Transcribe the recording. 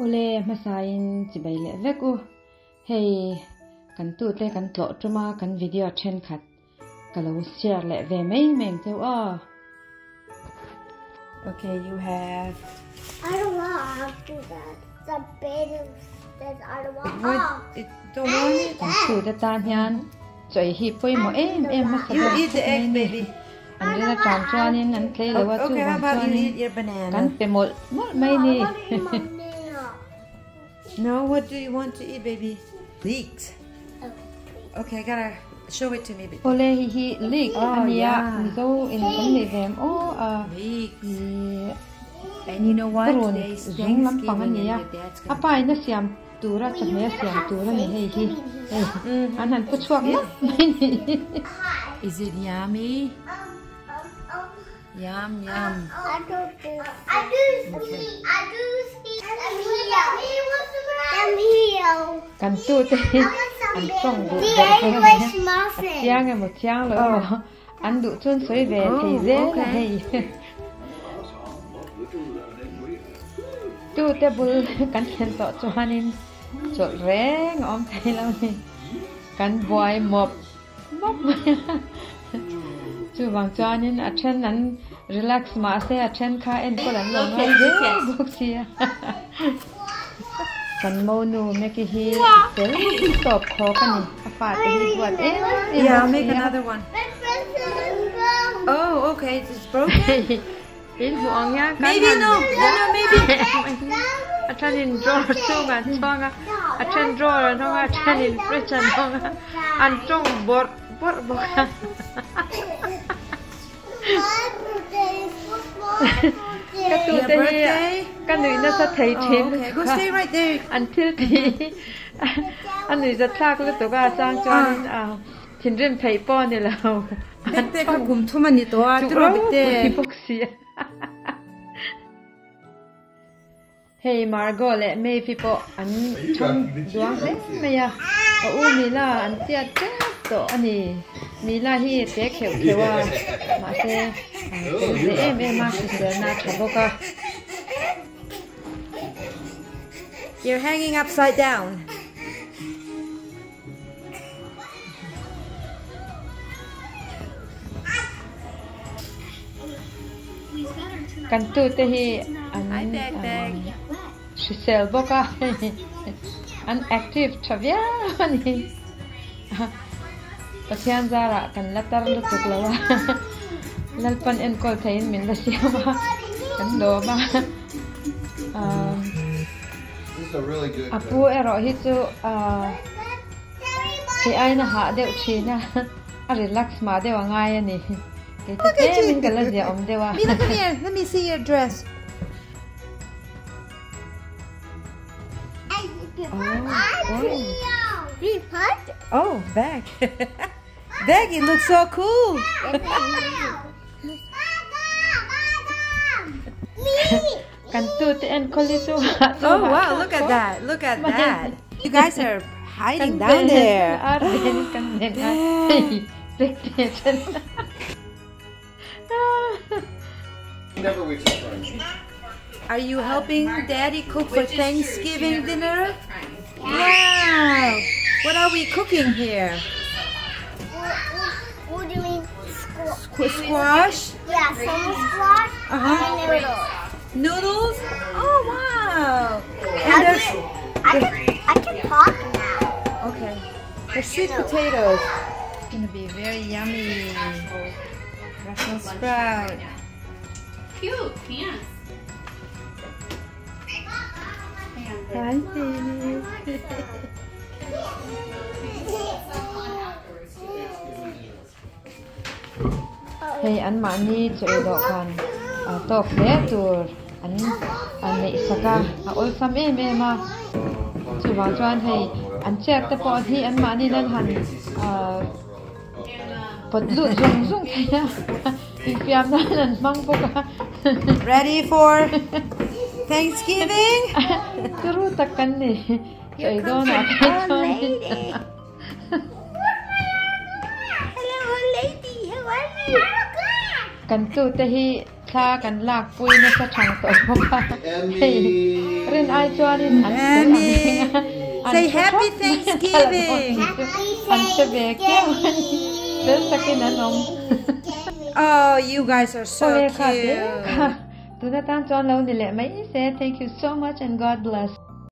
Awle hmasain chibai leh vek u. Hei kan tute kan tlawh tum a kan video thenkhat ka lo share leh ve mai mai ang cheu aw. Okay, you have. I don't want to do that. The bed that I don't want. What? It, don't want it? Kan tute tan hian chawi hi pawimawh em em hmasa You ber eat the khawp egg, mai ni. baby. An rin atang chuanin an tlei lo a Okay, how chuvang about you chuanin eat your banana? kan pe mawlh mawlh mai ni. I want to eat banana. No, what do you want to eat, baby? Leeks. Okay, I gotta show it to me. baby. Awle hei hi leek Oh, a nia yeah. Mizo in kan nei ve em aw a Leeks. ih And you know what? purun Today's zung lampang a Thanksgiving and nia your dad's a gonna pa in a siam tura chawhmeh a siam tur a ni hei hi hei an han pu chhuak lap mai ni. Is it yummy? Yum, yum. I do I do see. I do see. I'm here. I'm here. Kan tute hi an tawng duh The ber kher a ni English a muffin. chiang emaw chiang lo emaw an duh chuan sawi ve thei Oh, zel a okay. hei. Tute bul kan thlen tawh chuanin chawlh reng a awm thei lo ni. Kan buai mawp mawp mai a. Chuvang chuanin a then an relax mahse a then kha enkawl an lo ngai zel bawk si a. Kan monu Meki hi fel tawp khawk a ni. A fate hi duat em em Yeah, I'll bawk make si a. another one. Oh, okay, it's broken. In hmuh ang hian kan Maybe han no, no, no, maybe. a thenin drawer chhungah an chhuang a, a then drawer an hawng a, a thenin fridge an hawng a, an tawng bawrh bawrh bawk a. Ka Your tute hi birthday? ka nuih nasa thei Oh, thin okay. Go lutuk a, stay right there. an thil tih hi a nuihzat thlak lutuk a, a chang chuanin thinrim theih pawh a ni lo. An Bek te kha tawng kum thum a ni tawh a, chu tiraw ropui Bikte? bawk si a. Hei Margot leh Maeve pawh an thang duang hle mai a, a u Mila an tiat tep tawh a ni. Mila hi te kheuh kheuh a, mahse a fel ve em em a, hriselna a tha bawk a. You're hanging upside down. Kan tute hi an hrisel bawk a, an active tha viau a ni. Pathian zarah kan la tar lutuk lo a, Lalpan enkawl theihin min la siam a, kan lawm a. A pu erawh hi chu kei aiin a hah deuh thin a, a relax mah deuh a ngai a ni. Kei chu tlemin ka la ziah awm deuh a. Mila come here, let me see your dress. Oh, back. Back, it looks so cool. Kan tute enkawl hi chu hah chu Oh hah wow, thlak look at khawp that. Look at mai. that. You guys are hiding Kan down ven there. ar ven kan ven a hei vek te then. Never wakes up crying. Are you helping Daddy cook for Thanksgiving dinner? Wow! What are we cooking here? We're doing Squash? Yeah, some squash and noodles. Noodles? Oh wow! And there's I can talk now. Okay. The sweet potatoes. It's gonna be very yummy. Brussels sprout. Cute pants. Hi, baby. Hei an mahni chaw ei dawhkan tawk hle tur an neih sak a, a awlsam em em a. Chuvang chuan hei an chair te pawh hi an mahni nan han pawt lut zung zung thei a, infiam nan an hmang bawk a. Ready for Thanksgiving? Turu tak kan ni chaw ei dawnah phei chuan. Kan tute hi thla kan lak pui nasa thang tawh bawk a, hei rin ai chuanin an fel ang reng a, an Say tha happy thap mai a thla la dawn Thanksgiving. tih chu an hre ve kiau a ni, fel takin an awm. Oh, you guys are so Awle kha te cute. kha tuna tan chuan lo ni leh mai se, thank you so much and God bless.